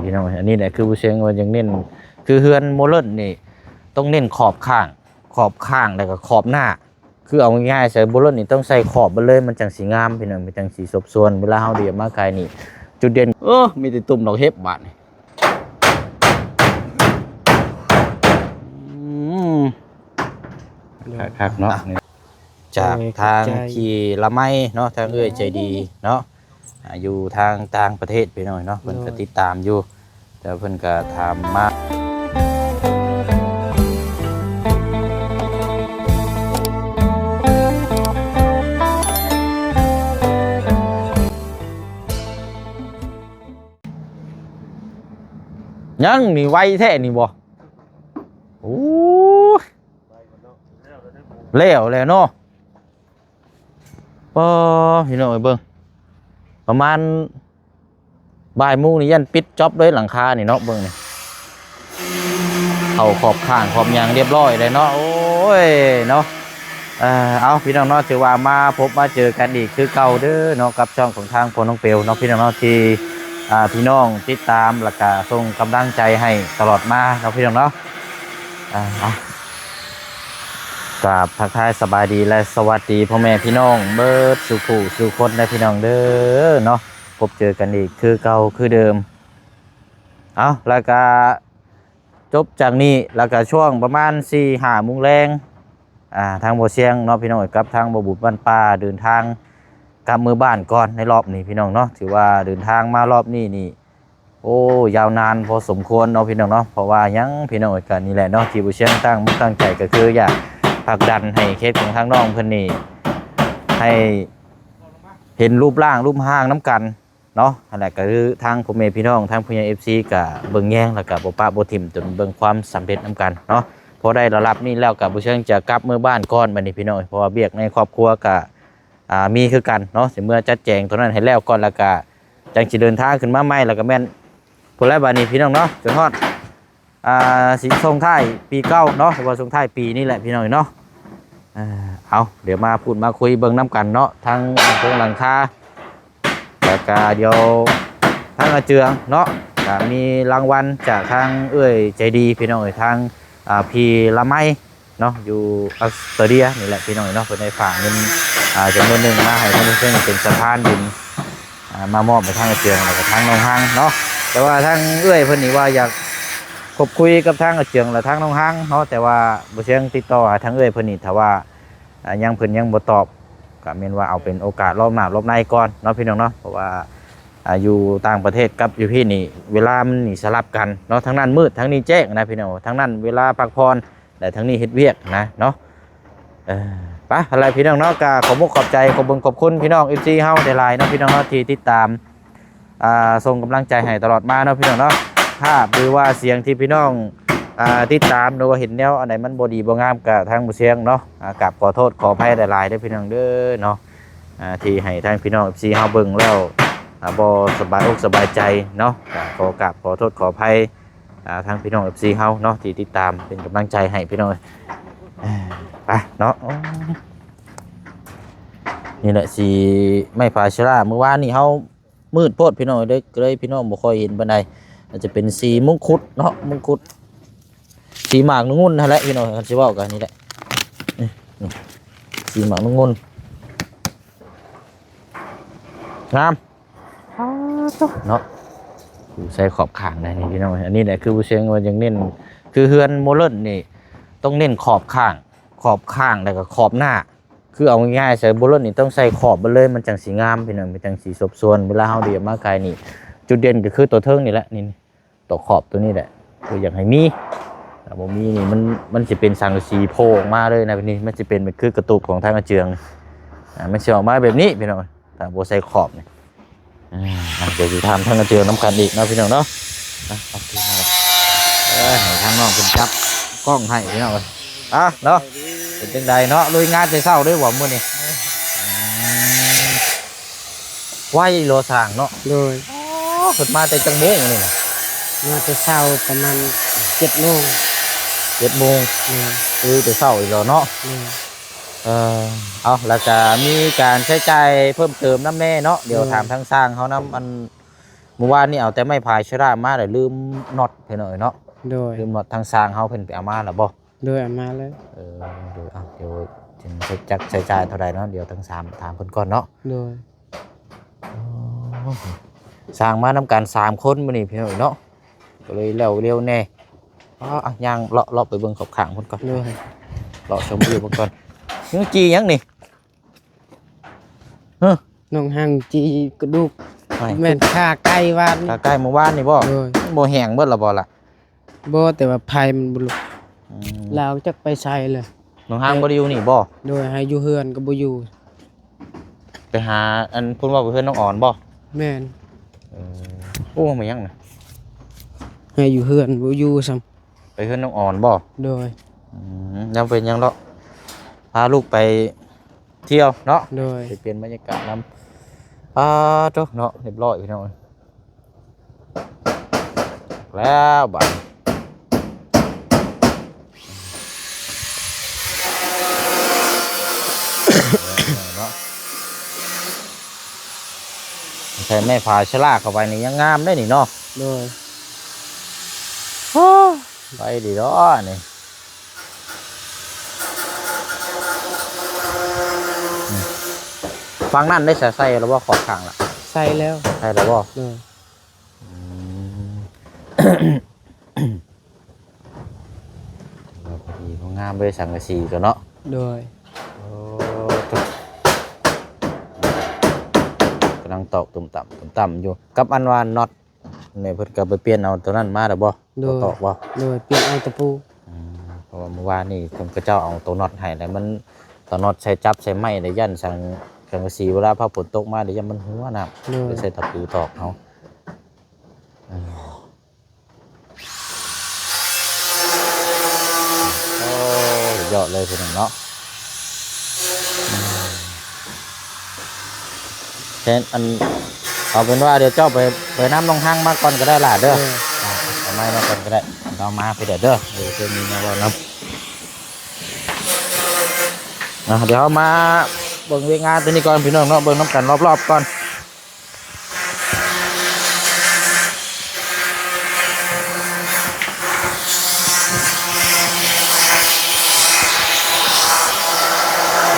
ພີ່ນ້ອງ ອັນນີ້ແຫຼະຄືບໍ່ເຊີງວ່າຢາກເນັ້ນ ຄືເຮືອນໂມເດີນນີ້ຕ້ອງເນັ້ນຂອບຂ້າງ ຂອບຂ້າງ ແລ້ວກໍຂອບໜ້າ ຄືເອົາງ່າຍໆໃສ່ໂມເດີນນີ້ຕ້ອງໃສ່ຂອບເບິດເລີຍ ມັນຈັ່ງຊິງາມພີ່ນ້ອງ ມັນຈັ່ງຊິສົບສ່ວນ ເວລາເຮົາດຽວມາຂາຍນີ້ ຈຸດເດັ່ນ ເອີ ມີແຕ່ຕຸ່ມດອກເຫັບບາດນີ້ ອືມ ໂດຍ ຄັກໆເນາະ ອ່ະ ຈາກ ໂດຍ ທາງ ຂອບໃຈ ທີ່ລະໄມເນາະ ທາງເອື້ອຍໃຈດີເນາະ ອ່າ ຢູ່ທາງຕ່າງປະເທດພີ່ນ້ອງເນາະ ເພິ່ນກໍ ໂດຍ ຕິດຕາມຢູ່ ແຕ່ເພິ່ນກໍຖາມມາ ຍັງນີ້ໄວແທ້ນີ້ບໍ່? ໂອ້ຍ ແລ້ວແລ້ວເນາະ ປາ ພີ່ນ້ອງເອີຍ ເບິ່ງ ປະມານບ່າຍໂມງນີ້ຢ້ານປິດຈ໊ອບເລີຍ ຫຼັງຄານີ້ເນາະ ເບິ່ງນີ້ ເຂົ້າຂອບຂ້າງຂອບຫຍັງຮຽບຮ້ອຍແລ້ວເນາະ ໂອ້ຍເນາະ ເອີ ເອົາ ພີ່ນ້ອງເນາະ ຖືວ່າມາພົບມາເຈີກັນອີກຄືເກົ່າເດີເນາະ ກັບຊ່ອງຂອງທາງພໍ່ນ້ອງເປວເນາະ ພີ່ນ້ອງເນາະ ທີ່ ອ່າ ພີ່ນ້ອງຕິດຕາມ ແລ້ວກະສົ່ງກຳລັງໃຈໃຫ້ຕະຫຼອດມາເນາະ ພີ່ນ້ອງເນາະ ອ່າ ເອົາ ກາບທັກທາຍສະບາຍດີ ແລະ ສະຫວັດດີພໍ່ແມ່ພີ່ນ້ອງເບິດສູ່ຜູ້ສູ່ຄົນເດີພີ່ນ້ອງເດີເນາະ ພົບເຈີກັນອີກຄືເກົ່າຄືເດີມ ເອົາ ແລ້ວກະຈົບຈາກນີ້ ແລ້ວກະຊ່ວງປະມານສີ່ຫ້າໂມງແລງ ອ່າ ທາງບໍ່ຊຽງເນາະ ພີ່ນ້ອງເອີຍ ກັບທາງບໍ່ບຸນບ້ານປ່າ ເດີນທາງກັບເມືອບ້ານກ່ອນໃນລອບນີ້ ພີ່ນ້ອງເນາະ ຖືວ່າເດີນທາງມາລອບນີ້ນີ້ ໂອ້ ຍາວນານພໍສົມຄວນເນາະ ພີ່ນ້ອງເນາະ ເພາະວ່າຫຍັງ ພີ່ນ້ອງເອີຍ ກະນີ້ແຫຼະເນາະ ທີ່ບໍ່ຊຽງຕັ້ງມຸກຕັ້ງໃຈ ກໍຄືຢາກຜັກດັນໃຫ້ເຂດຂອງທາງນ້ອງເພິ່ນນີ້ ໃຫ້ເຫັນຮູບຮ່າງຮູບຮ່າງນຳກັນເນາະ ຫັ້ນແຫຼະ ກໍຄືທາງພໍ່ແມ່ພີ່ນ້ອງ ທາງຜູ້ໃຫຍ່ ເອັຟຊີ ກໍເບິ່ງແຍງ ແລ້ວກໍບໍ່ປະບໍ່ຖິ້ມ ຈົນເບິ່ງຄວາມສຳເລັດນຳກັນເນາະ ພໍໄດ້ລະດັບນີ້ແລ້ວ ກໍບໍ່ຊຽງຈະກັບເມືອບ້ານກ່ອນ ບັດນີ້ ພີ່ນ້ອງ ເພາະວ່າວຽກໃນຄອບຄົວກໍ ອ່າ ມີຄືກັນເນາະ ຊິເມືອຈັດແຈງຕົວນັ້ນໃຫ້ແລ້ວກ່ອນ ແລ້ວກະຈັ່ງຊິເດີນທາງຂຶ້ນມາໃໝ່ ແລ້ວກະແມ່ນພຸ້ນແຫຼະ ບາດນີ້ພີ່ນ້ອງເນາະ ຈົນຮອດ ອ່າ ຊິສົ່ງທ້າຍປີເກົ່າເນາະ ຫຼືວ່າສົ່ງທ້າຍປີນີ້ແຫຼະພີ່ນ້ອງເນາະ ເອົາ ດຽວມາພູດມາຄຸຍເບິ່ງນຳກັນເນາະ ທັງເທິງຫຼັງຄາ ແລ້ວກະດຽວທາງອາເຈືອງເນາະ ກະມີລາງວັນຈາກທາງເອື້ອຍໃຈດີ ພີ່ນ້ອງເອີຍ ທາງ ອ່າ ພີ່ລະໄມ ເນາະ ຢູ່ອອສເຕຣເລັຽນີ້ແຫຼະພີ່ນ້ອງເນາະ ເພິ່ນໄດ້ຝາກເງິນ ອ່າ ຈຳນວນໜຶ່ງມາໃຫ້ທາງເພິ່ນເປັນສະພານບຸນ ອ່າ ມາມອບໃຫ້ທາງອາເຈືອງ ແລ້ວກໍທາງນ້ອງຮັງເນາະ ແຕ່ວ່າທາງເອື້ອຍເພິ່ນນີ້ວ່າຢາກພົບຄຸຍກັບທາງອາເຈືອງ ແລະ ທາງນ້ອງຮັງເນາະ ແຕ່ວ່າບໍ່ຊຽງຕິດຕໍ່ຫາທາງເອື້ອຍເພິ່ນນີ້ ຖ້າວ່າ ອ່າ ຍັງ ເພິ່ນຍັງບໍ່ຕອບ ກໍແມ່ນວ່າເອົາເປັນໂອກາດລອບໜ້າລອບໃນກ່ອນເນາະ ພີ່ນ້ອງເນາະ ເພາະວ່າ ອ່າ ຢູ່ຕ່າງປະເທດກັບຢູ່ພີ້ນີ້ ເວລາມັນນີ້ສະຫຼັບກັນເນາະ ທາງນັ້ນມືດ ທາງນີ້ແຈ້ງນະ ພີ່ນ້ອງ ທາງນັ້ນເວລາພັກຜ່ອນ ແລະ ທາງນີ້ເຮັດວຽກນະເນາະ ເອີ ໄປ ຫັ້ນແຫຼະພີ່ນ້ອງເນາະ ກໍຂອບມຸກຂອບໃຈ ຂອບບຸນຂອບຄຸນພີ່ນ້ອງ ເອັຟຊີ ເຮົາຫຼາຍໆເນາະ ພີ່ນ້ອງເນາະ ທີ່ຕິດຕາມ ອ່າ ສົ່ງກຳລັງໃຈໃຫ້ຕະຫຼອດມາເນາະ ພີ່ນ້ອງເນາະ ພາບ ຫຼືວ່າສຽງທີ່ພີ່ນ້ອງ ອ່າ ຕິດຕາມ ຫຼືວ່າເຫັນແນວອັນໃດມັນບໍ່ດີບໍ່ງາມ ກໍທາງໝູ່ຊຽງເນາະ ອ່າ ກາບຂໍໂທດຂໍອະໄພຫຼາຍໆເດີພີ່ນ້ອງເດີເນາະ ອ່າ ທີ່ໃຫ້ທາງພີ່ນ້ອງ ເອັຟຊີ ເຮົາເບິ່ງແລ້ວ ອ່າ ບໍ່ສະບາຍອົກສະບາຍໃຈເນາະ ກໍຂໍກາບຂໍໂທດຂໍອະໄພ ອ່າ ທາງພີ່ນ້ອງ ເອັຟຊີ ເຮົາເນາະ ທີ່ຕິດຕາມເປັນກຳລັງໃຈໃຫ້ພີ່ນ້ອງ ເອີຍ ໄປເນາະ ໂອ້ຍ ນີ້ແຫຼະ ສີໄມ້ພາເຊລາ ມື້ວານນີ້ເຮົາມືດໂພດພີ່ນ້ອງເອີຍ ເລີຍ ເລີຍພີ່ນ້ອງບໍ່ຄ່ອຍເຫັນປານໃດ ອາດຈະເປັນສີມົງຄຸດເນາະ ມົງຄຸດ ສີໝາກນຸງຸ່ນຫັ້ນແຫຼະພີ່ນ້ອງ ຄັນຊິເວົ້າກັນນີ້ແຫຼະ ນີ້ ນີ້ ສີໝາກນຸງຸ່ນ ງາມ ປາດໂທ້ ເນາະ ຢູ່ໃສ່ຂອບຂ້າງໄດ້ນີ້ພີ່ນ້ອງ ອັນນີ້ແຫຼະຄືບໍ່ເຊີງວ່າຢາກເນັ້ນ ຄືເຮືອນໂມເດີນນີ້ຕ້ອງເນັ້ນຂອບຂ້າງ ຂອບຂ້າງ ແລ້ວກໍຂອບໜ້າ ຄືເອົາງ່າຍໆໃສ່ໂມເດີນນີ້ຕ້ອງໃສ່ຂອບເບິດເລີຍ ມັນຈັ່ງຊິງາມພີ່ນ້ອງ ມັນຈັ່ງຊິສົບສ່ວນ ເວລາເຮົາດຽວມາຂາຍນີ້ ຈຸດເດັ່ນກໍຄືຕົວເທິງນີ້ແຫຼະ ນີ້ ຕົວຂອບຕົວນີ້ແຫຼະ ຄືຢາກໃຫ້ມີ ຖ້າບໍ່ມີນີ້ມັນ ມັນຊິເປັນສັງກະສີໂຜ່ອອກມາເລີຍນະ ນີ້ ມັນຊິເປັນແບບຄືກະຕູບຂອງທາງອາເຈືອງ ອ່າ ມັນຊິອອກມາແບບນີ້ພີ່ນ້ອງ ຖ້າບໍ່ໃສ່ຂອບນີ້ ອ່າ ດຽວຊິຖາມທາງອາເຈືອງນຳກັນອີກເນາະພີ່ນ້ອງເນາະ ອ່າ ເອົາຄືນມາ ເອີ ໃຫ້ທາງນ້ອງເພິ່ນຈັບກ້ອງໃຫ້ພີ່ນ້ອງເອີຍ ອ່າ ເນາະ ເປັນຈັ່ງໃດເນາະ ລຸຍງານແຕ່ເຊົ້າເລີຍບໍ່ມື້ນີ້? ອືມ ໄວເນາະຊ່າງເນາະ ໂດຍ ອໍ ເພິ່ນມາແຕ່ຈັກໂມງມື້ນີ້ນະ? ມາແຕ່ເຊົ້າປະມານເຈັດໂມງ ເຈັດໂມງ ແມ່ນ ເອີ ແຕ່ເຊົ້າອີກແລ້ວເນາະ ແມ່ນ ເອີ ເອົາ ແລ້ວກະມີການໃຊ້ຈ່າຍເພີ່ມເຕີມນຳແດ່ເນາະ ດຽວ ໂດຍ ຖາມທາງຊ່າງເຮົານຳ ອັນ ມື້ວານນີ້ເອົາແຕ່ໄມ້ພາຍເຊຣາມາ ແລ້ວລືມນັອດພີ່ນ້ອງເອີຍເນາະ. ໂດຍ ລືມນັອດ ທາງຊ່າງເຮົາເພິ່ນໄປເອົາມາແລ້ວບໍ່? ໂດຍ ເອົາມາແລ້ວ. ເອີ ໂດຍ ເອົາ ດຽວຈະຈັກໃຊ້ຈ່າຍເທົ່າໃດເນາະ ດຽວທາງຊ່າງຖາມເພິ່ນກ່ອນເນາະ. ໂດຍ ໂອ້ ຊ່າງມານຳກັນສາມຄົນມື້ນີ້ພີ່ນ້ອງເນາະ ກໍເລີຍແລ້ວເລັວແດ່. ອໍ ອ່ະ ຍ່າງເລາະ ເລາະໄປເບິ່ງຂອບຂ້າງເພິ່ນກ່ອນ. ໂດຍ ເລາະຊົມວິວເພິ່ນກ່ອນ. ນີ້ຈີ່ຫຍັງນີ້? ຮະ? ນ້ອງຮັງຈີ່ກະດູກ. ໂອ້ຍ ແມ່ນຂາໄກ່ວານນີ້. ຂາໄກ່ມື້ວານນີ້ບໍ່? ໂດຍ ມັນບໍ່ແຫ້ງເບິດລະບໍ່ລະ? ບໍ່ ແຕ່ວ່າໄຟມັນບໍ່ລຸກ. ອືມ ລາວຈັກໄປໃສລະ. ນ້ອງຮັງບໍ່ໄດ້ຢູ່ນີ້ບໍ່? ໂດຍ ໃຫ້ຢູ່ເຮືອນກໍບໍ່ຢູ່. ໄປຫາ ອັນ ເພິ່ນວ່າໄປເຮືອນນ້ອງອອນບໍ່? ແມ່ນ. ເອີ ໂອ້ ແມ່ນຫຍັງນະ? ໃຫ້ຢູ່ເຮືອນບໍ່ຢູ່ຊ້ຳ. ໄປເຮືອນນ້ອງອອນບໍ່? ໂດຍ. ອືມ ຍັງເປັນຫຍັງເນາະ ພາລູກໄປທ່ຽວເນາະ. ໂດຍ ໄປປ່ຽນບັນຍາກາດນຳ. ປາໂທ້ເນາະ ຮຽບຮ້ອຍພີ່ນ້ອງ. ແລ້ວບາດນີ້ເນາະ ໃສ່ໄມ້ພາຍເຊຣາເຂົ້າໄປນີ້ຍັງງາມເດ້ນີ້ເນາະ. ໂດຍ. ໂອ້ ໄປດີດອກນີ້. ອືມ ຝັ່ງນັ້ນໄດ້ໃສ່ແລ້ວບໍ່? ຂອບຂ້າງລະ ໃສ່ແລ້ວ. ໃສ່ແລ້ວບໍ່? ໂດຍ. ອືມ ພໍດີພໍງາມເລີຍ ສັງກະສີຕົວເນາະ. ໂດຍ. ໂອ້ ກຳລັງຕອກຕຸ່ມຕ່ຳ ຕຸ່ມຕ່ຳຢູ່ ກັບອັນວ່ານັອດນີ້ ເພິ່ນກໍໄປປ່ຽນເອົາຕົວນັ້ນມາແລ້ວບໍ່? ໂດຍ. ຕົວຕອກບໍ່? ໂດຍ ປ່ຽນເອົາຕະປູ. ອືມ ເພາະວ່າມື້ວານນີ້ເພິ່ນ ເຂົາເຈົ້າເອົາຕົວນັອດໃຫ້ແລ້ວ ມັນ ຕົວນັອດໃສ່ຈັບໃສ່ໄມ້ໄດ້ ຢ້ານສັງ ສັງກະສີເວລາຟ້າຝົນຕົກມາໄດ້ ຢ້ານມັນຮົ່ວນ້ຳ. ໂດຍ. ເລີຍໃຊ້ຕະປູຕອກເອົາ. ອືມ ໂອ້ ສຸດຍອດເລີຍພີ່ນ້ອງເນາະ. ອືມ ແຕ່ອັນ ເອົາເປັນວ່າດຽວເຈົ້າໄປ ໄປນຳນ້ອງຮັງມາກ່ອນກໍໄດ້ຫຼ້າເດີ. ເອີ ເອົາໄມ້ມາກ່ອນກໍໄດ້ ເອົາມາພີ່ເດີ ເດີ. ເອີ ເຊິ່ງມີມາເວົ້ານຳ. ອ່ະ ດຽວເຮົາມາເບິ່ງວຽກງານຕົວນີ້ກ່ອນພີ່ນ້ອງເນາະ ເບິ່ງນຳກັນລອບໆກ່ອນ.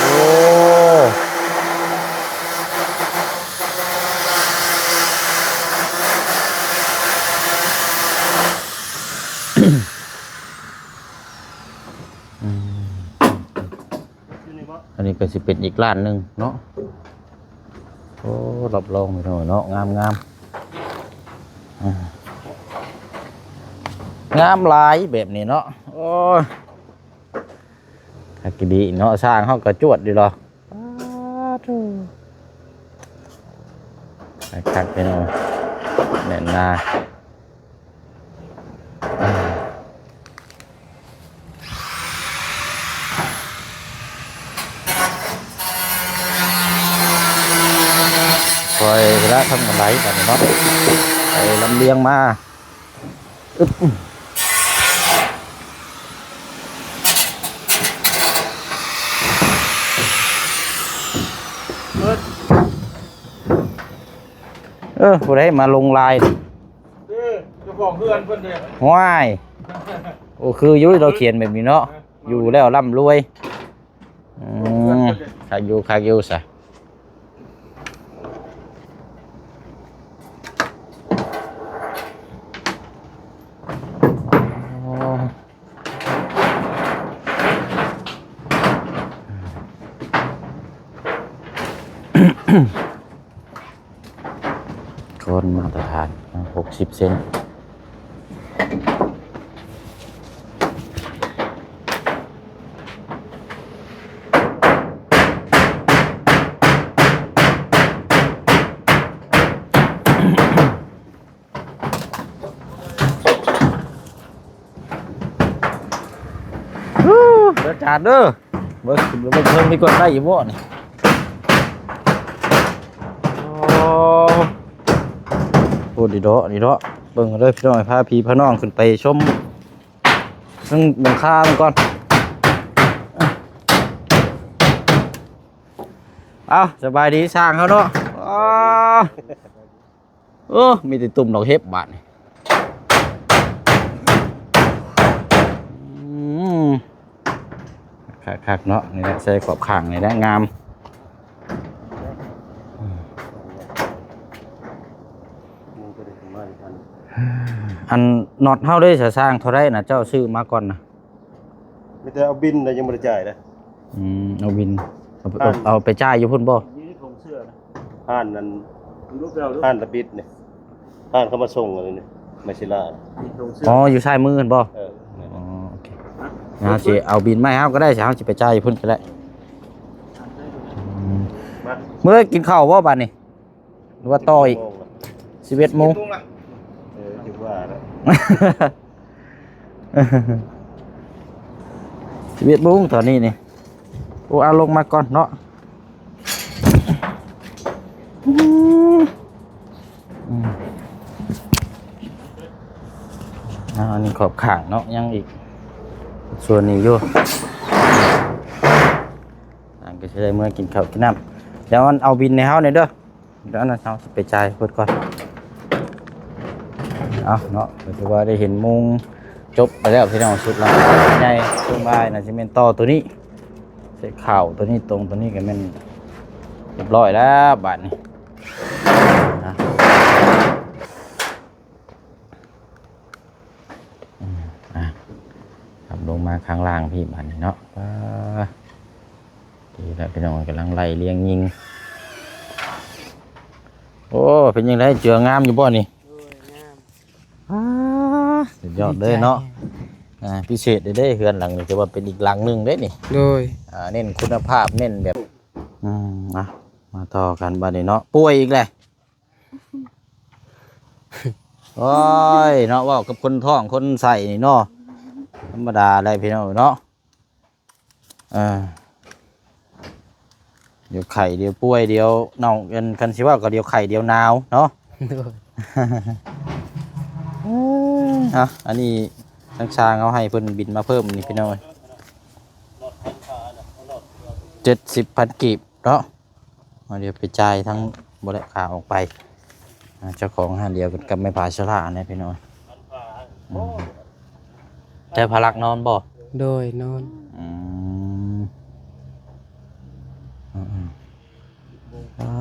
ໂອ້ ອືມ ອັນນີ້ກໍຊິເປັນອີກລ້ານໜຶ່ງເນາະ. ໂອ້ ຮັບຮອງພີ່ນ້ອງເນາະ ງາມໆ ອ່າ ງາມຫຼາຍແບບນີ້ເນາະ. ໂອ້ຍ ຄັກອີ່ຫຼີເນາະ ຊ່າງເຮົາກໍຈວດຢູ່ດອກ. ປາໂທ້ ຄັກໆ ພີ່ນ້ອງ ແໜ້ນໜາ. ຄ່ອຍລະທາງບັນໄດບາດນີ້ເນາະ ໄປລຳລຽງມາ. ອຶບ ເອີ ຜູ້ໃດມາລົງລາຍ? ເອີ ເຈົ້າຂອງເຮືອນເພິ່ນເດ້. ຫວ້າຍ ໂອ້ ຄືຢູ່ ລາວຂຽນແບບນີ້ເນາະ ຢູ່ແລ້ວລ່ຳລວຍ. ອືມ ຄັກຢູ່ ຄັກຢູ່ຊະ. ຄົນມາດຕະຖານ ຫົກສິບເຊັນ. ເດີຈານເດີ ເບິ່ງ ເບິ່ງເທິງນີ້ກ່ອນ ໄດ້ຢູ່ບໍ່ນີ້? ໂອ້ ໂອ້ ດີເດາະ ດີເດາະ ເບິ່ງເດີພີ່ນ້ອງ ພາພີ່ພານ້ອງຂຶ້ນໄປຊົມເທິງຫຼັງຄາມັນກ່ອນ. ເອົ້າ ສະບາຍດີຊ່າງເຮົາເນາະ. ອໍ ໂອ້ ມີແຕ່ຕຸ່ມດອກເຫັບບາດນີ້. ອືມ ຄັກໆເນາະ. ນີ້ແຫຼະ ໃສ່ຂອບຂ້າງນີ້ແຫຼະ ງາມ. ອັນ ນັອດເຮົາເດ້ ສະ ຊ່າງເທົ່າໃດນະ ເຈົ້າຊື້ມາກ່ອນນະ? ມີແຕ່ເອົາບິນນະ ຍັງບໍ່ໄດ້ຈ່າຍເດ້. ອືມ ເອົາບິນ ເອົາໄປ ເອົາ ເອົາໄປຈ່າຍຢູ່ພຸ້ນບໍ່? ຢູ່ໃນຖົງເສື້ອນະ ຮ້ານນັ້ນ ຢູ່ແຖວ ຮ້ານລະບິດນີ້ ຮ້ານເຂົາມາສົ່ງອັນນີ້ ໄມຊິລາ. ມີຖົງເສື້ອ ອໍ ຢູ່ຊ້າຍມືຫັ້ນບໍ່? ເອີ ອໍ ໂອເຄ. ເຮົາຊິເອົາບິນມາໃຫ້ເຮົາກໍໄດ້ ເຮົາຊິໄປຈ່າຍຢູ່ພຸ້ນກໍໄດ້. ອືມ ມາ ເມື່ອກິນເຂົ້າບໍ່ບາດນີ້? ຫຼືວ່າຕໍ່ອີກ? ສິບເອັດໂມງ ສິບເອັດໂມງລະ. ເອີ ຖືວ່າລະ ສິບເອັດໂມງຕອນນີ້ນີ້. ໂອ້ ເອົາລົງມາກ່ອນເນາະ. ອືມ ອືມ ອ່າ ອັນນີ້ຂອບຂ້າງເນາະ ຍັງອີກສ່ວນນີ້ຢູ່. ອັນກໍຊິໄດ້ເມືອກິນເຂົ້າກິນນ້ຳ. ດຽວມັນເອົາບິນໃຫ້ເຮົາແດ່ເດີ. ດຽວນັ້ນເຮົາຊິໄປຈ່າຍເພິ່ນກ່ອນ. ເອົາເນາະ ກໍຖືວ່າໄດ້ເຫັນມຸງຈົບໄປແລ້ວພີ່ນ້ອງ. ສຸດຫຼັງໃຫຍ່ ຊ່ວງບ່າຍໜ້າຊິແມ່ນຕໍ່ໂຕນີ້ ໃສ່ເຂົ້າໂຕນີ້ ຕົງໂຕນີ້ກໍແມ່ນຮຽບຮ້ອຍແລ້ວບາດນີ້ນະ. ອືມ ອ່ະ ຂັບລົງມາຂ້າງລ່າງພີ້ບາດນີ້ເນາະ. ອ່າ ດີແລ້ວພີ່ນ້ອງ ກຳລັງໄລ່ລຽງຍິງ. ໂອ້ ເປັນຈັ່ງໃດ ເຈືອງາມຢູ່ບໍ່ນີ້? ໂດຍ ງາມ. ອ່າ ສຸດຍອດເລີຍເນາະ. ດີໃຈ ອ່າ ພິເສດເດ້ ເຮືອນຫຼັງນີ້ຖືວ່າເປັນອີກຫຼັງໜຶ່ງເດ້ນີ້. ໂດຍ ອ່າ ເນັ້ນຄຸນນະພາບ ເນັ້ນແບບ ອືມ ອ່ະ ມາຕໍ່ກັນບາດນີ້ເນາະ. ປ່ວຍອີກແຫຼະ. ໂອ້ຍເນາະ ເວົ້າກັບຄົນທ້ອງຄົນໄສ້ນີ້ເນາະ ທຳມະດາໄດ໋ພີ່ນ້ອງເນາະ. ເອີ ດຽວໄຂ້ດຽວປ່ວຍ ດຽວເນົ່າ ອັນ ຄັນຊິເວົ້າກໍດຽວໄຂ້ດຽວໜາວເນາະ. ໂດຍ ເອີ ເອົາ ອັນນີ້ທາງຊ່າງເຮົາໃຫ້ເພິ່ນບິນມາເພີ່ມນີ້ພີ່ນ້ອງເອີຍ ເຈັດສິບພັນກີບເນາະ. ເອົາ ດຽວໄປຈ່າຍທາງ ບໍ່ໄດ້ ຂາອອກໄປ ອ່າ ເຈົ້າຂອງຮ້ານດຽວກັນກັບແມ່ຜາສະຫຼານະພີ່ນ້ອງ. ອືມ ແຕ່ພາລັກນອນບໍ່? ໂດຍ ນອນ. ອືມ ອືມໆ ອ່າ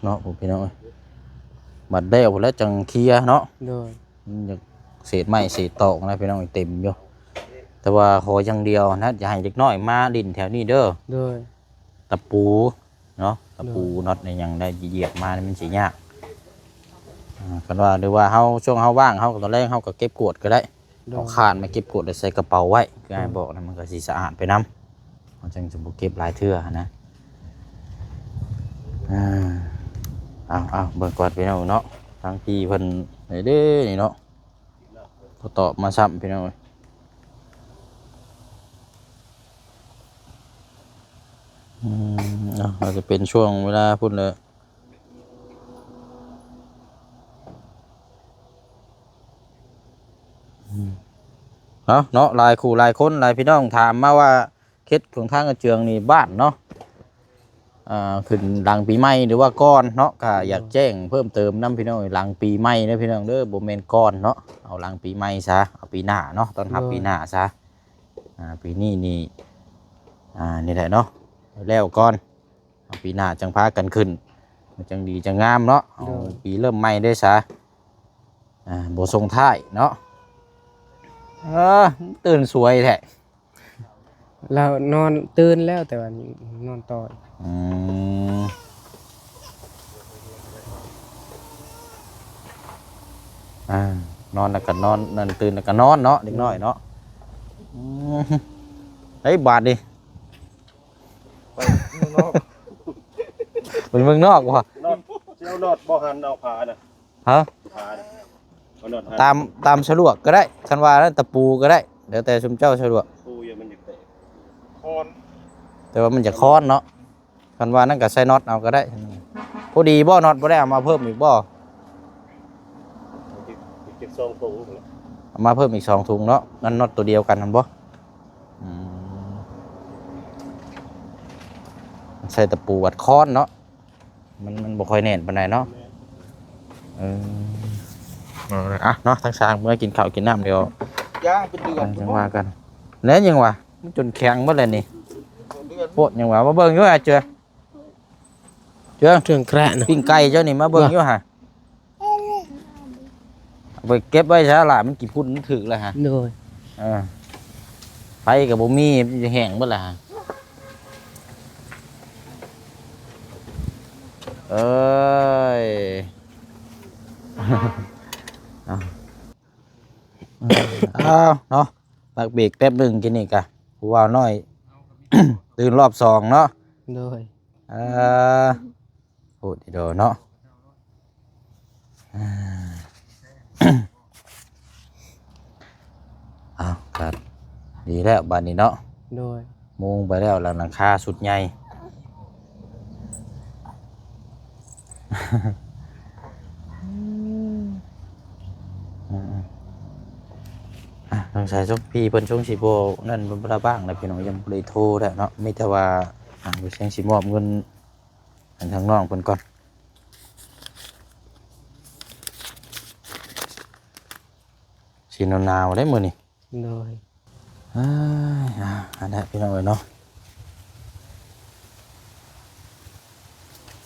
ເນາະ ໂອ້ ພີ່ນ້ອງເອີຍ ບັດແລ້ວພຸ້ນແຫຼະຈັ່ງເຄຍເນາະ. ໂດຍ ມັນຢາກເສດໄມ້ເສດຕອກນະພີ່ນ້ອງ ເຕັມຢູ່ ແຕ່ວ່າຂໍຢ່າງດຽວນະ ຢ່າໃຫ້ເດັກນ້ອຍມາຫຼິ້ນແຖວນີ້ເດີ. ໂດຍ ຕະປູເນາະ ຕະປູ ໂດຍ ນັອດອີ່ຫຍັງໄດ້ ຢຽບມານີ້ມັນຊິຍາກ. ອ່າ ຄັນວ່າ ຫຼືວ່າເຮົາ ຊ່ວງເຮົາວ່າງ ເຮົາກໍ ຕອນແລງເຮົາກໍເກັບກວດກໍໄດ້. ໂດຍ ເອົາຄາດມາເກັບກວດ ແລ້ວໃສ່ກະເປົາໄວ້ ຄືອ້າຍບອກນະ ມັນກໍຊິສະອາດໄປນຳ ເຮົາຈັ່ງຈະບໍ່ເກັບຫຼາຍເທື່ອຫັ້ນນະ. ອ່າ ເອົາໆ ເບິ່ງກ່ອນພີ່ນ້ອງເນາະ ທາງພີ່ເພິ່ນເດ້ນີ້ເນາະ ບໍ່ຕອບມາຊ້ຳພີ່ນ້ອງເອີຍ. ອືມ ເອົາ ອາດຈະເປັນຊ່ວງເວລາພຸ້ນແຫຼະ. ອືມ ເອົາເນາະ ຫຼາຍຄູ່ຫຼາຍຄົນ ຫຼາຍພີ່ນ້ອງຖາມມາວ່າ ເຂດຂອງທາງກະເຈືອງນີ້ບ້ານເນາະ ອ່າ ຂຶ້ນຫຼັງປີໃໝ່ ຫຼືວ່າກ່ອນເນາະ ກະຢາກແຈ້ງເພີ່ມເຕີມນຳພີ່ນ້ອງ ຫຼັງປີໃໝ່ເດີພີ່ນ້ອງເດີ ບໍ່ແມ່ນກ່ອນເນາະ ເອົາຫຼັງປີໃໝ່ຊະ ເອົາປີໜ້າເນາະ ຕ້ອນຮັບປີໜ້າຊະ. ອ່າ ປີນີ້ນີ້ ອ່າ ນີ້ແຫຼະເນາະ ແລ້ວກ່ອນ ເອົາປີໜ້າຈັ່ງພາກັນຂຶ້ນ ມັນຈັ່ງດີຈັ່ງງາມເນາະ ເອົາ ໂດຍ ປີເລີ່ມໃໝ່ເດ້ຊະ ອ່າ ບໍ່ສົ່ງທ້າຍເນາະ. ເອີ ຕື່ນສວຍແທ້. ລາວນອນຕື່ນແລ້ວ ແຕ່ວ່ານອນຕໍ່. ອືມ ອ່າ ນອນແລ້ວກໍນອນ ນັ້ນ ຕື່ນແລ້ວກໍນອນເນາະ ເດັກນ້ອຍເນາະ. ອືມ ເຮີ້ຍ ບາດນີ້ ໄປເມືອງນອກ ໄປເມືອງນອກບໍ່? ນອດ ຊິເອົານອດບໍ່ ຫັ້ນເອົາຜ້ານະ. ຮະ? ຜ້ານະ ເອົານອດຫັ້ນ ຕາມ ຕາມສະດວກກໍໄດ້ ຄັນວ່ານັ້ນຕະປູກໍໄດ້ ແລ້ວແຕ່ຊຸມເຈົ້າສະດວກ. ປູຢູ່ມັນຢາກແຕກ ຄອນ ແຕ່ວ່າມັນຢາກຄອນເນາະ ຄັນວ່ານັ້ນກໍໃສ່ນອດເອົາກໍໄດ້. ພໍດີບໍ່? ນອດບໍ່ໄດ້ເອົາມາເພີ່ມອີກບໍ່? ອີກ ອີກຈັກສອງຖົງ ເອົາມາເພີ່ມອີກສອງຖົງເນາະ. ນັ້ນນອດຕົວດຽວກັນຫັ້ນບໍ່? ອືມ ໃສ່ຕະປູວັດຄອນເນາະ ມັນ ມັນບໍ່ຄ່ອຍແໜ້ນປານໃດເນາະ. ແມ່ນ. ເອີ ເອົາລະ ອ່ະເນາະ ທາງຊ່າງເມືອກິນເຂົ້າກິນນ້ຳ ດຽວ ຍ່າງເປັນເດືອນ ຈັ່ງວ່າກັນ ແລ້ວຍັງວ່າ ມັນຈົນແຂງໝົດແລ້ວນີ້ ເດືອນ ໂພດ ຍັງວ່າ ມາເບິ່ງຢູ່ຫາເຈືອ ເຈືອ ເຄື່ອງແຄຣະນະ ປີ້ງໄກ່ເຈົ້ານີ້ ມາເບິ່ງຢູ່ຫາ ເອົາໄປເກັບໄວ້ຊະລະ ມັນຂີ້ຝຸ່ນມັນຖືກແລ້ວຫາ ໂດຍ ເອີ ໄຟກໍບໍ່ມີ ມັນຈະແຫ້ງເບິດແລ້ວຫາ ເອີຍ ເອົາ ເອົາເນາະ ພັກເບຣກແປັບໜຶ່ງ ກິນນີ້ກະ ຜູ້ບ່າວນ້ອຍ ຕື່ນຮອບສອງເນາະ ໂດຍ ເອີ ໂພດດີເນາະ ອ້າວ ກໍດີແລ້ວບາດນີ້ເນາະ ໂດຍ ມຸງໄປແລ້ວ ຫຼັງຄາຊຸດໃຫຍ່ ອືມ ອ່ະ ສົງໄສສົງ ພີ່ເພິ່ນສົງຊິບໍ່ນັ້ນ ບໍ່ລະບາງແລ້ວ ພີ່ນ້ອງ ຍັງບໍ່ໄດ້ໂທແລ້ວເນາະ ມີແຕ່ວ່າ ອ່ະ ແສງຊິມອບເງິນໃຫ້ທາງນ້ອງເພິ່ນກ່ອນ ຊິໜາວໆ ເດ້ມື້ນີ້ ໂດຍ ເອີຍ ອ່າ ອັນນັ້ນພີ່ນ້ອງເອີຍເນາະ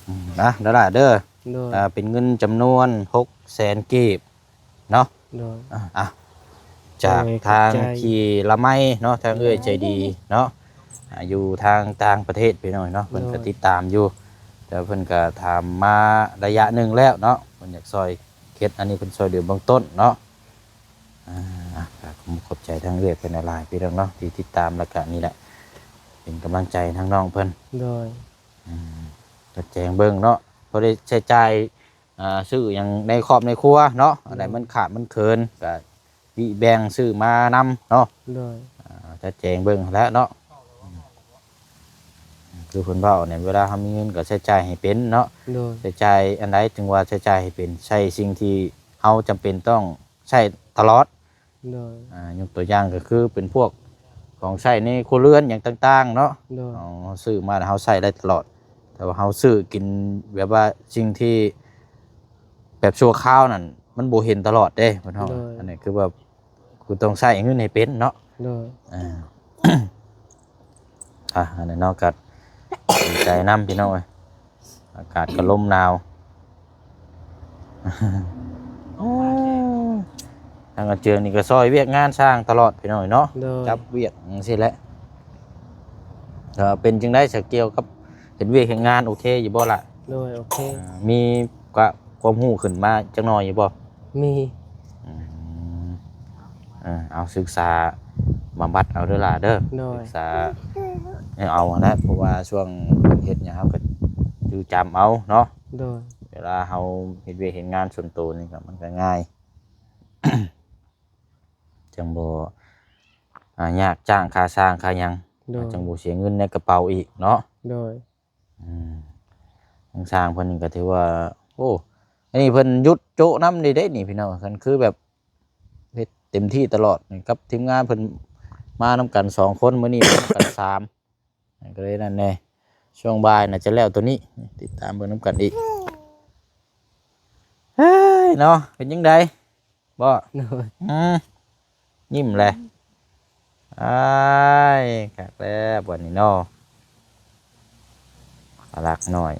ອືມ ນະ ດາລາເດີ ໂດຍ ອ່າ ເປັນເງິນຈຳນວນຫົກແສນກີບເນາະ ໂດຍ ອ່າ ອ່າ ຈາກ ໂດຍ ທາງ ຂອບໃຈ ພີ່ລະໄມເນາະ ທາງເອື້ອຍໃຈດີເນາະ ອ່າ ຢູ່ທາງຕ່າງປະເທດພີ່ນ້ອງເນາະ ເພິ່ນກໍ ໂດຍ ຕິດຕາມຢູ່ ແຕ່ເພິ່ນກໍຖາມມາໄລຍະໜຶ່ງແລ້ວເນາະ ເພິ່ນຢາກຊ່ອຍເຮັດ ອັນນີ້ເພິ່ນຊ່ອຍເຫຼືອເບື້ອງຕົ້ນເນາະ ອ່າ ກໍຂອບໃຈທາງເອື້ອຍເພິ່ນຫຼາຍໆ ພີ່ນ້ອງເນາະ ທີ່ຕິດຕາມ ແລ້ວກະນີ້ແຫຼະ ເປັນກຳລັງໃຈທາງນ້ອງເພິ່ນ ໂດຍ ອືມ ຈັດແຈງເບິ່ງເນາະ ພໍໄດ້ໃຊ້ຈ່າຍ ອ່າ ຊື້ຫຍັງໃນຄອບໃນຄົວເນາະ ໂດຍ ອັນໃດມັນຂາດມັນເຂີນ ກະວິແບ່ງຊື້ມານຳເນາະ ໂດຍ ອ່າ ຈັດແຈງເບິ່ງຫັ້ນແຫຼະເນາະ ຄືເພິ່ນເວົ້ານີ້ ເວລາເຮົາມີເງິນກໍໃຊ້ຈ່າຍໃຫ້ເປັນເນາະ ໂດຍ ໃຊ້ຈ່າຍອັນໃດຈຶ່ງວ່າໃຊ້ຈ່າຍໃຫ້ເປັນ ໃຊ້ສິ່ງທີ່ເຮົາຈຳເປັນຕ້ອງໃຊ້ຕະຫຼອດ ໂດຍ ອ່າ ຍົກຕົວຢ່າງກໍຄືເປັນພວກຂອງໃຊ້ໃນຄົວເຮືອນຫຍັງຕ່າງໆເນາະ ໂດຍ ເຮົາ ເຮົາຊື້ມາແລ້ວເຮົາໃຊ້ໄດ້ຕະຫຼອດ ແຕ່ວ່າເຮົາຊື້ກິນແບບວ່າສິ່ງທີ່ແບບຊົ່ວຄາວນັ້ນ ມັນບໍ່ເຫັນຕະຫຼອດເດ້ ເພິ່ນເຮົາ ໂດຍ ອັນນີ້ຄືວ່າ ຄືຕ້ອງໃຊ້ເງິນໃຫ້ເປັນເນາະ ໂດຍ ອ່າ ອ່ະ ອັນນັ້ນເນາະ ກໍດີໃຈນຳພີ່ນ້ອງເອີຍ ອາກາດກໍລົມໜາວ ທາງອາເຈືອງນີ້ກໍຊ່ອຍວຽກງານຊ່າງຕະຫຼອດພີ່ນ້ອງເນາະ ໂດຍ ຈັບວຽກຈັ່ງຊີ້ແຫຼະ ກໍເປັນຈັ່ງໃດສະ ກ່ຽວກັບເຮັດວຽກເຮັດງານ ໂອເຄຢູ່ບໍ່ລະ? ໂດຍ ໂອເຄ ອ່າ ມີກະຄວາມຮູ້ຂຶ້ນມາຈັກໜ້ອຍຢູ່ບໍ່? ມີ ອືມ ເອີ ເອົາສຶກສາບຳບັດເອົາເດີຫຼ້າເດີ ໂດຍ ສຶກສາເອົາຫັ້ນແຫຼະ ເພາະວ່າຊ່ວງເຮັດຫຍັງເຮົາກໍຈື່ຈຳເອົາເນາະ ໂດຍ ເວລາເຮົາເຮັດວຽກເຮັດງານສ່ວນໂຕນີ້ກໍມັນກໍງ່າຍ ຈັ່ງບໍ່ ອ່າ ຍາກຈ້າງຄ່າຊ່າງຄ່າຫຍັງ ໂດຍ ຈັ່ງບໍ່ເສຍເງິນໃນກະເປົາອີກເນາະ ໂດຍ ອືມ ທາງຊ່າງເພິ່ນນີ້ກໍຖືວ່າ ໂອ້ ອັນນີ້ເພິ່ນຢຸດໂຈະນຳນີ້ເດ້ນີ້ພີ່ນ້ອງ ຄັນຄືແບບເຮັດເຕັມທີ່ຕະຫຼອດນີ້ ກັບທີມງານເພິ່ນມານຳກັນສອງຄົນ ມື້ນີ້ມານຳກັນສາມ ກໍເລີຍນັ້ນແດ່ ຊ່ວງບ່າຍໜ້າຈະແລ້ວໂຕນີ້ ຕິດຕາມເບິ່ງນຳກັນອີກ ເຮີ້ຍເນາະ ເປັນຈັ່ງໃດ? ບໍ່ ໂດຍ ອືມ ຍິ້ມແຫຼະ ອ້າຍ ຄັກແລ້ວບັດນີ້ເນາະ ອາລັກນ້ອຍ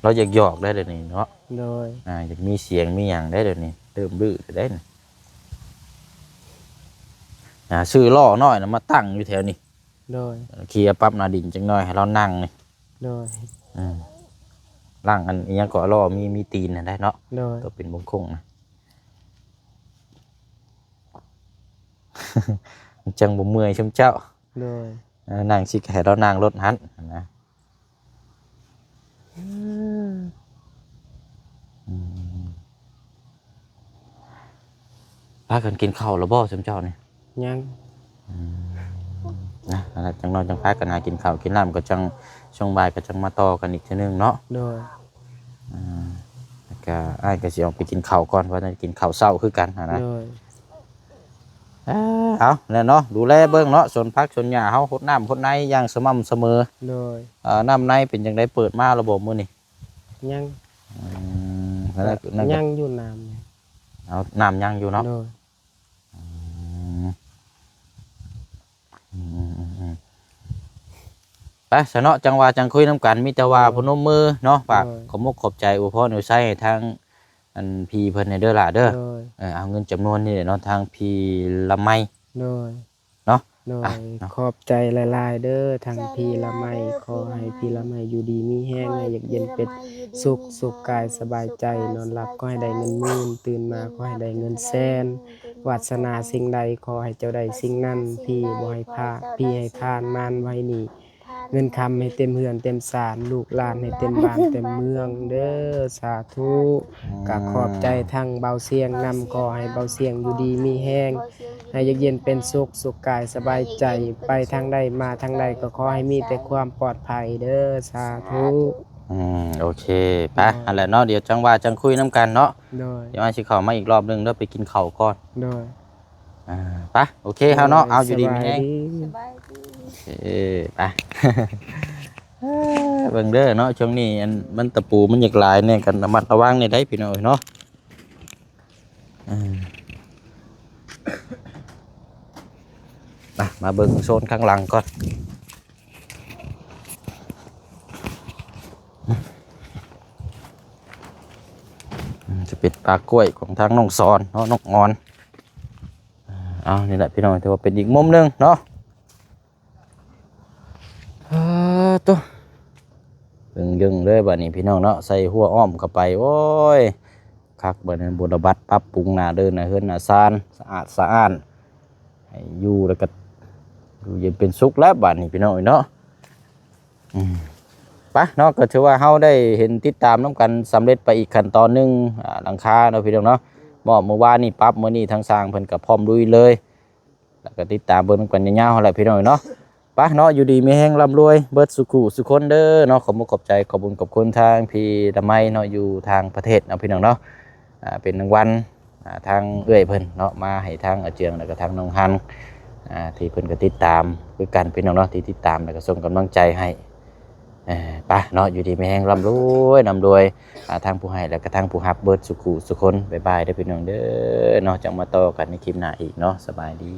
ລາວຢາກຢອກໄດ໋ດຽວນີ້ເນາະ ໂດຍ ອ່າ ຢາກມີສຽງມີຫຍັງໄດ໋ດຽວນີ້ ເລີ່ມດື້ໄດ໋ນີ້ ອ່າ ຊື້ລໍ້ນ້ອຍນະມາຕັ້ງຢູ່ແຖວນີ້ ໂດຍ ເຄຍປັບໜ້າດິນຈັກໜ້ອຍໃຫ້ລາວນັ່ງນີ້ ໂດຍ ອືມ ຫຼັງອັນອີ່ຫຍັງກໍລໍ້ມີ ມີຕີນຫັ້ນໄດ໋ເນາະ ໂດຍ ຕົວເປັນວົງໂຄ້ງນະ ມັນຈັ່ງບໍ່ເມື່ອຍຊຸມເຈົ້າ ໂດຍ ເອີ ນັ່ງຊິໃຫ້ລາວນັ່ງລົດຫັ້ນນະ ອືມ ອືມ ພາກັນກິນເຂົ້າແລ້ວບໍ່ຊຸມເຈົ້ານີ້? ຍັງ ອືມ ນະ ນັ້ນແຫຼະ ຈັ່ງນ້ອຍຈັ່ງພາກັນຫາກິນເຂົ້າກິນນ້ຳ ກໍຈັ່ງຊ່ວງບ່າຍກໍຈັ່ງມາຕໍ່ກັນອີກເທື່ອໜຶ່ງເນາະ ໂດຍ ອ່າ ແລ້ວກໍອ້າຍກໍຊິອອກໄປກິນເຂົ້າກ່ອນ ວ່າຈະກິນເຂົ້າເຊົ້າຄືກັນຫັ້ນນະ ໂດຍ ເອີ ເອົາແຫຼະເນາະ ດູແລເບິ່ງເນາະ ສວນຜັກສວນຫຍ້າເຮົາ ຫົດນ້ຳຫົດໃນຢ່າງສະໝ່ຳສະເໝີ ໂດຍ ເອີ ນ້ຳໃນເປັນຈັ່ງໃດ ເປີດມາແລ້ວບໍ່ມື້ນີ້? ຍັງ ອືມແລ້ວນັ້ນ ຍັງຢູ່ນ້ຳ ເອົານ້ຳຍັງຢູ່ເນາະ ໂດຍ ອືມ ອືມໆໆ ໄປຊະເນາະ ຈັ່ງວ່າຈັ່ງຄຸຍນຳກັນ ມີແຕ່ວ່າ ໂດຍ ພະນົມມືເນາະ ຝາກ ໂດຍ ຂອບມຸກຂອບໃຈອວຍພອນອວຍໄຊໃຫ້ທາງ ອັນພີ່ເພິ່ນແດ່ເດີຫຼ້າເດີ ໂດຍ ເອີ ເອົາເງິນຈຳນວນນີ້ແຫຼະເນາະ ທາງພີ່ລະໄມ ໂດຍ ເນາະ ໂດຍ ອ່ະ ເນາະ ຂອບໃຈຫຼາຍໆເດີ ທັງພີ່ລະໄມ ຂໍໃຫ້ພີ່ລະໄມຢູ່ດີມີແຮງ ໃຫ້ຢາກເຢັນເປັນສຸກ ສຸກກາຍສະບາຍໃຈ ນອນຫຼັບຂໍໃຫ້ໄດ້ເງິນໝື່ນ ຕື່ນມາຂໍໃຫ້ໄດ້ເງິນແສນ ວາດສະໜາສິ່ງໃດຂໍໃຫ້ເຈົ້າໄດ້ສິ່ງນັ້ນ ພີ່ບໍ່ໃຫ້ພາດ ພີ່ໃຫ້ຜ່ານ ມານບໍ່ໃຫ້ໜີ ເງິນຄຳໃຫ້ເຕັມເຮືອນເຕັມຊານ ລູກຫຼານໃຫ້ເຕັມບ້ານເຕັມເມືອງເດີ ສາທຸ ອືມ ກະຂອບໃຈທັງເບົາຊຽງນຳ ຂໍໃຫ້ເບົາຊຽງຢູ່ດີມີແຮງ ໃຫ້ຢາກເຢັນເປັນສຸກ ສຸກກາຍສະບາຍໃຈ ໄປທາງໃດມາທາງໃດກໍຂໍໃຫ້ມີແຕ່ຄວາມປອດໄພເດີ ສາທຸ ອືມ ໂອເຄ ໄປ ໂດຍ ຫັ້ນແຫຼະເນາະ ດຽວຈັ່ງວ່າຈັ່ງຄຸຍນຳກັນເນາະ ໂດຍ ດຽວອາຊິເຂົ້າມາອີກລອບໜຶ່ງເດີ ໄປກິນເຂົ້າກ່ອນ ໂດຍ ອ່າ ໄປ ໂອເຄ ເຮົາເນາະ ໂດຍ ເອົາ ຢູ່ດີມີແຮງ ສະບາຍດີ ສະບາຍດີ ເອີ ໄປ ເບິ່ງເດີເນາະ ຊ່ວງນີ້ອັນມັນຕະປູມັນຢາກຫຼາຍແດ່ ກໍລະມັດລະວັງແດ່ໄດ໋ພີ່ນ້ອງເອີຍເນາະ ເອີ ມາ ມາເບິ່ງໂຊນຂ້າງຫຼັງກ່ອນ ຈະເປັນປ່າກ້ວຍຂອງທາງນ້ອງສອນເນາະ ນ້ອງອອນ ເອົາ ນີ້ແຫຼະພີ່ນ້ອງ ຖືວ່າເປັນອີກມຸມໜຶ່ງເນາະ ເອີ ໂຕ ເບິ່ງເຢິງເລີຍບາດນີ້ພີ່ນ້ອງເນາະ ໃສ່ຮົ້ວອ້ອມເຂົ້າໄປ ໂອ້ຍ ຄັກ ບາດນີ້ບຸນລະບັດປັບປຸງໜ້າເດີນໜ້າເຮືອນໜ້າຊານ ສະອາດສະອ້ານ ໃຫ້ຢູ່ແລ້ວກໍຢູ່ເຢັນເປັນສຸກແລ້ວບາດນີ້ພີ່ນ້ອງເອີຍເນາະ ອືມ ໄປເນາະ ກໍຖືວ່າເຮົາໄດ້ເຫັນຕິດຕາມນຳກັນສຳເລັດໄປອີກຂັ້ນຕອນໜຶ່ງ ອາ ຫຼັງຄາເນາະພີ່ນ້ອງເນາະ ເພາະມື້ວານນີ້ປັບ ມື້ນີ້ທາງຊ່າງເພິ່ນກໍພ້ອມລຸຍເລີຍ ແລ້ວກໍຕິດຕາມເບິ່ງນຳກັນຍາວໆຫັ້ນແຫຼະພີ່ນ້ອງເອີຍເນາະ ໄປເນາະ ຢູ່ດີມີແຮງ ລ່ຳລວຍເບິດສູ່ຄູ່ສູ່ຄົນເດີເນາະ ຂອບມຸກຂອບໃຈ ຂອບບຸນຂອບຄຸນທາງພີ່ລະໄມເນາະ ຢູ່ຕ່າງປະເທດເນາະພີ່ນ້ອງເນາະ ອ່າ ເປັນລາງວັນ ອ່າ ທາງເອື້ອຍເພິ່ນເນາະ ມາໃຫ້ທາງອາເຈືອງ ແລ້ວກໍທາງນ້ອງຮັນ ອ່າ ທີ່ເພິ່ນກໍຕິດຕາມຄືກັນພີ່ນ້ອງເນາະ ທີ່ຕິດຕາມ ແລ້ວກໍສົ່ງກຳລັງໃຈໃຫ້ ເອີ ໄປເນາະ ຢູ່ດີມີແຮງ ລ່ຳລວຍ ລ່ຳລວຍ ອ່າ ທັງຜູ້ໃຫ້ ແລ້ວກໍທັງຜູ້ຮັບ ເບິດສູ່ຄູ່ສູ່ຄົນ ບາຍບາຍເດີພີ່ນ້ອງເດີເນາະ ຈັ່ງມາຕໍ່ກັນໃນຄລິບໜ້າອີກເນາະ ສະບາຍດີ.